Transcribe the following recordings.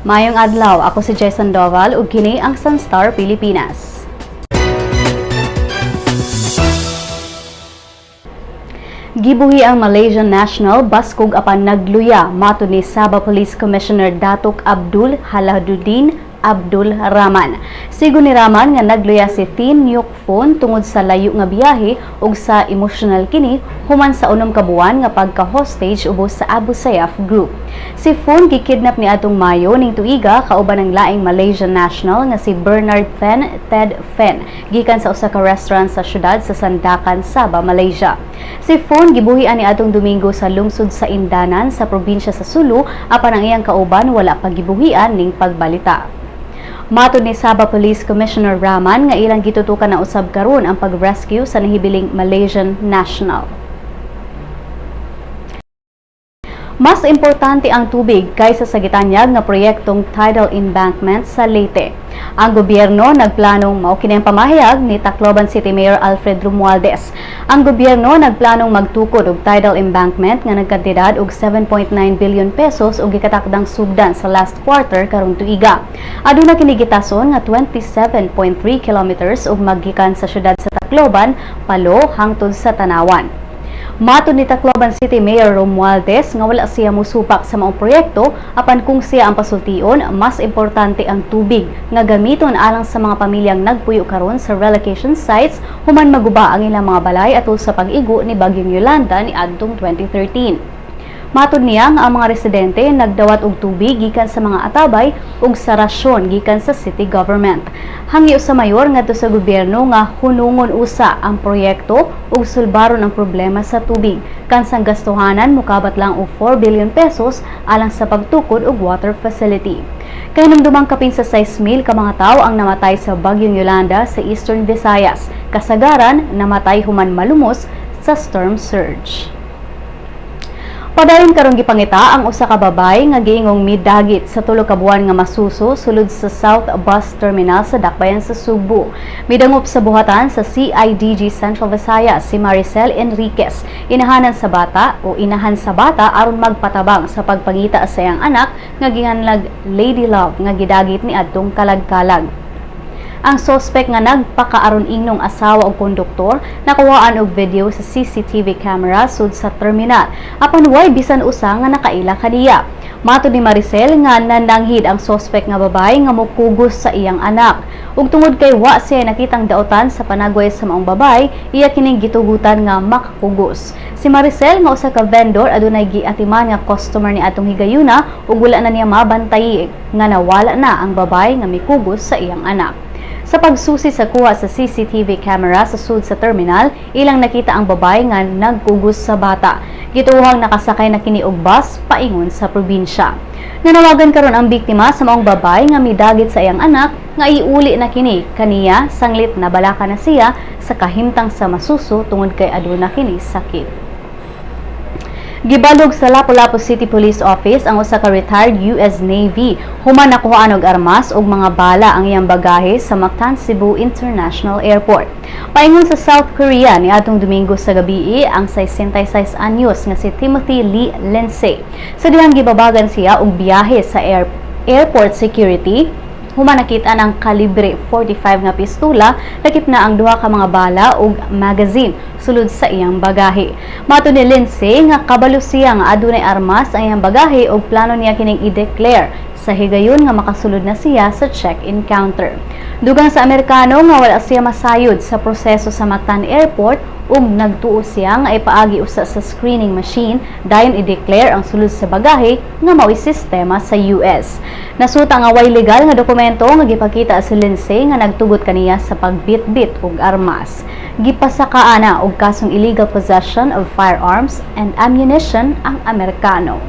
Maayong adlaw, ako si Jason Doval ug kini ang Sunstar Pilipinas. Gibuhi ang Malaysian national baskog apan nagluya, matud ni Sabah Police Commissioner Datuk Abdul Halaluddin Abdul Rahman. Sigon ni Rahman nga nagluya si Tin Nyuk Fon tungod sa layo nga biyahe ug sa emotional kini human sa 6 ka buwan nga pagka-hostage ubos sa Abu Sayyaf Group. Si Fon gikidnap ni atong Mayo ning tuiga kauban ng laing Malaysian national nga si Bernard Then Ted Fen gikan sa usa ka restaurant sa syudad sa Sandakan, Sabah, Malaysia. Si Fon gibuhian ni atong Domingo sa lungsod sa Indanan sa probinsya sa Sulu, apan ang iyang kauban wala pa gibuhian ning pagbalita. Matod ni Sabah Police Commissioner Rahman nga ilang gitutukan na usab karon ang pag-rescue sa nahibiling Malaysian national. Mas importante ang tubig kaysa sa gitanyag nga proyektong tidal embankment sa Leyte. Ang gobyerno nagplanong, mao kini ang pamahayag ni Tacloban City Mayor Alfred Romualdez. Ang gobyerno nagplanong magtukod og tidal embankment nga nagkantidad og 7.9 billion pesos ug gikatakdang sugdan sa last quarter karong tuiga. Aduna kini gitason nga 27.3 kilometers ug maggikan sa syudad sa Tacloban, Palo hangtod sa Tanawan. Matod ni Tacloban City Mayor Romualdez nga wala siya musupak sa maong proyekto, apan kung siya ang pasultion, mas importante ang tubig nga gamiton alang sa mga pamilyang nagpuyo karon sa relocation sites human maguba ang ilang mga balay atol sa pag-igo ni Bagyong Yolanda ni adtong 2013. Matod niya nga ang mga residente nagdawat og tubig gikan sa mga atabay ug sa rasyon gikan sa city government. Hangyo sa mayor ngadto sa gobyerno nga hunungon usa ang proyekto ug sulbaron ang problema sa tubig. Kansang gastuhanan mukabat lang og 4 billion pesos alang sa pagtukod og water facility. Kahinumdumang kapin sa 6,000 ka mga tawo ang namatay sa Bagyong Yolanda sa Eastern Visayas. Kasagaran namatay human malumos sa storm surge. Padayon karong gipangita ang usa ka babay nga giingong midagit sa 3 ka buwan nga masuso sulod sa South Bus Terminal sa Dakbayan sa Sugbo. Midangop sa buhatan sa CIDG Central Visayas si Maricel Enriquez, inahanan sa bata o inahan sa bata, aron magpatabang sa pagpangita sa iyang anak nga ginganlag Lady Love nga gidagit ni adtong kalag-kalag. Ang sospek nga nagpakaaron ingnong asawa og konduktor nakuhaan og video sa CCTV camera sud sa terminal, apan way bisan usa nga nakaila kaniya. Matod ni Maricel nga nananghid ang sospek nga babae nga mokugos sa iyang anak. Ug tungod kay wa siya nakitang daotan sa panagway sa maong babae, iya kining gitugutan nga makakugos. Si Maricel nga usa ka vendor adunay giatiman nga customer ni atong higayuna ug wala na niya mabantay nga nawala na ang babae nga mikugos sa iyang anak. Sa pagsusi sa kuha sa CCTV camera sa sud sa terminal, ilang nakita ang babae nga nagkugos sa bata. Gituohang nakasakay na kini og bus paingon sa probinsya. Nanawagan karon ang biktima sa maong babae nga midagit sa iyang anak nga iuli na kini kaniya sanglit nabalaka na siya sa kahimtang sa masuso tungod kay aduna kini sakit. Gibalog sa Lapu-Lapu City Police Office ang usa ka retired US Navy human nakuhaan og armas ug mga bala ang iyang bagahe sa Mactan Cebu International Airport. Paingon sa South Korea ni atong Domingo sa gabi ang 66 anyos nga si Timothy Lee Lindsay. Sa dihang gibabagan siya og biyahe sa airport security human nakita ng kalibre 45 nga pistula lakip na ang duha ka mga bala ug magazine sulod sa iyang bagahe. Matod ni Lindsay nga kabalo siya nga adunay armas ang iyang bagahe ug plano niya kining i-declare sa higayon nga makasulod na siya sa check-in counter. Dugang sa Amerikano nga wala siya masayod sa proseso sa Mactan Airport ug nagtuo siya nga ipaagi usa sa screening machine dayon i-declare ang sulod sa bagahe nga mao'y sistema sa US. Nasuta nga way legal nga dokumento nga gipakita si Lindsay nga nagtugot kaniya sa pagbitbit og armas. Gipasakaan na og kasong illegal possession of firearms and ammunition ang Amerikano.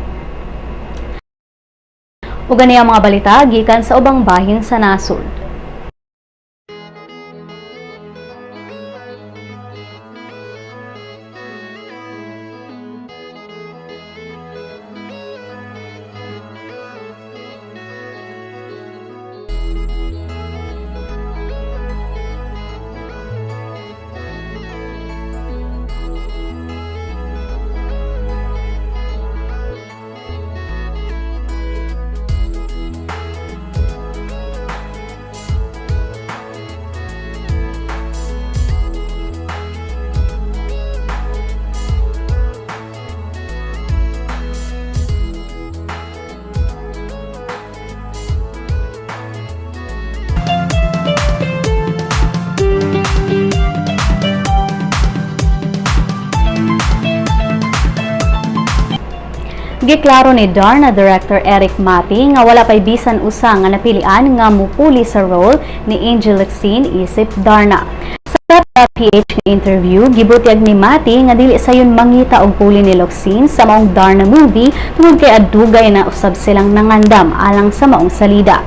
Ug ang mga balita gikan sa ubang bahin sa nasod. Giklaro ni Darna director Erik Matti nga wala pa'y bisan usa nga napilian nga mupuli sa role ni Angel Locsin isip Darna. Sa PH nga interview, gibutyag ni Matti nga dili sayon mangita og puli ni Locsin sa maong Darna movie tungod kay adugay na usab silang nangandam alang sa maong salida.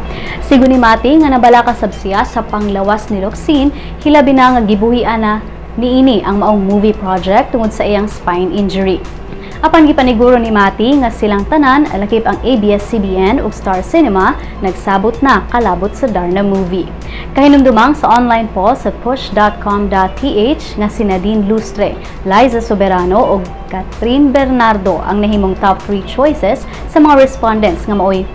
Sigon ni Matti nga nabalaka sab siya sa panglawas ni Locsin, hilabi na nga gibuhian na niini ang maong movie project tungod sa iyang spine injury. Apan gipaniguro ni Matti nga silang tanan, lakip ang ABS-CBN ug Star Cinema, nagsabot na kalabot sa Darna movie. Kahinumdumang sa online poll sa push.com.ph nga si Nadine Lustre, Liza Soberano ug Kathryn Bernardo ang nahimong top 3 choices sa mga respondents nga maoy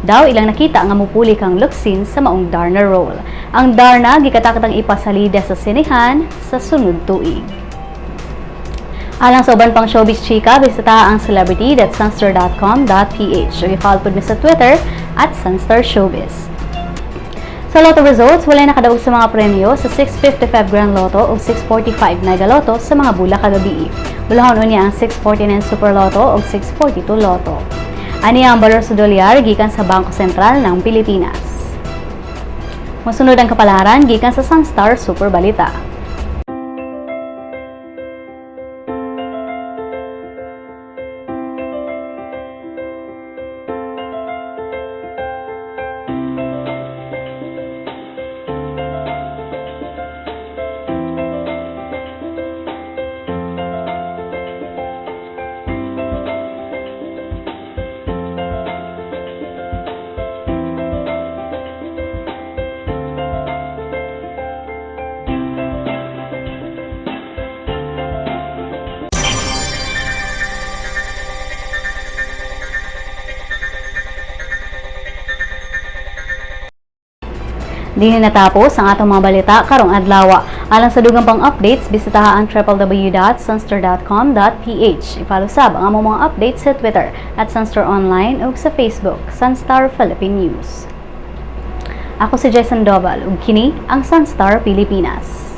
daw ilang nakita nga mupuli kang Locsin sa maong Darna role. Ang Darna gikatakdang ipasalida sa sinehan sa sunod tuig. Alang sa uban pang showbiz chika, bisita ang celebrity.sunstar.com.ph o i-follow pod mi sa Twitter @SunstarShowbiz. Sa Lotto results, walay nakadaog sa mga premyo sa 655 Grand Lotto o 645 Mega Lotto sa mga bula kagabii. Bulahon unya ang 649 Super Lotto o 642 Lotto. Ani ang balor sa dolyar gikan sa Bangko Sentral ng Pilipinas. Mosunod ang kapalaran gikan sa Sunstar Super Balita. Dinhi natapos ang atong mga balita karong adlaw. Alang sa dugang pang updates, bisitaha ang www.sunstar.com.ph. I-follow sab ang among mga updates sa Twitter @SunstarOnline ug sa Facebook, Sunstar Philippine News. Ako si Jason Doval ug kini ang Sunstar Pilipinas.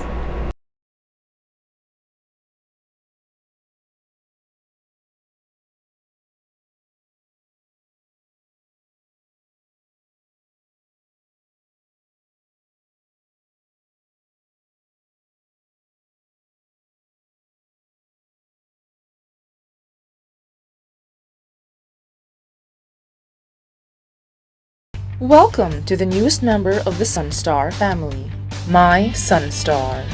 Welcome to the newest member of the Sunstar family, My Sunstar,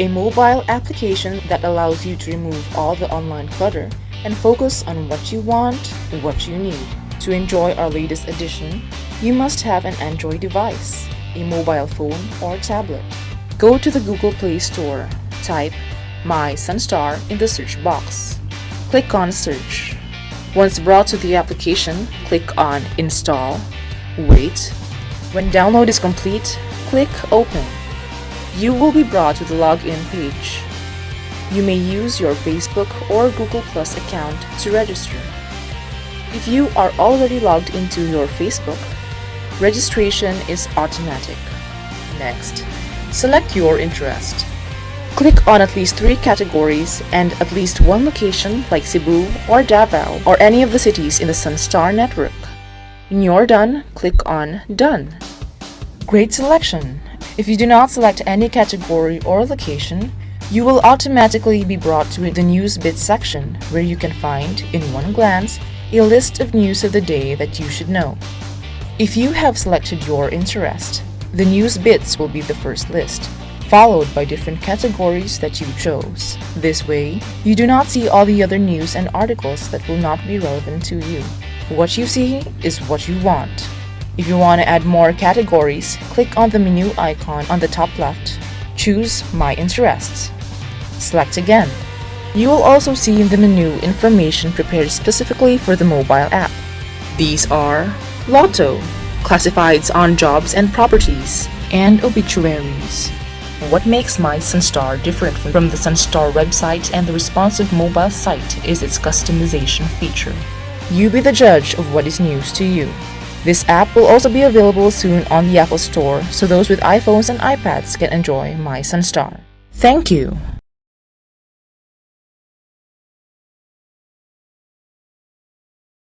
a mobile application that allows you to remove all the online clutter and focus on what you want, what you need. To enjoy our latest edition, you must have an Android device, a mobile phone or tablet. Go to the Google Play Store, type My Sunstar in the search box. Click on Search. Once brought to the application, click on Install. Wait. When download is complete, click Open. You will be brought to the login page. You may use your Facebook or Google Plus account to register. If you are already logged into your Facebook, registration is automatic. Next, select your interest. Click on at least three categories and at least one location like Cebu or Davao or any of the cities in the Sunstar network. When you're done, click on Done. Great selection! If you do not select any category or location, you will automatically be brought to the News Bits section where you can find, in one glance, a list of news of the day that you should know. If you have selected your interest, the News Bits will be the first list, followed by different categories that you chose. This way, you do not see all the other news and articles that will not be relevant to you. What you see is what you want. If you want to add more categories, click on the menu icon on the top left. Choose My Interests. Select again. You will also see in the menu information prepared specifically for the mobile app. These are Lotto, classifieds on jobs and properties, and obituaries. What makes My Sunstar different from the Sunstar website and the responsive mobile site is its customization feature. You be the judge of what is news to you. This app will also be available soon on the Apple Store so those with iPhones and iPads can enjoy My Sunstar. Thank you.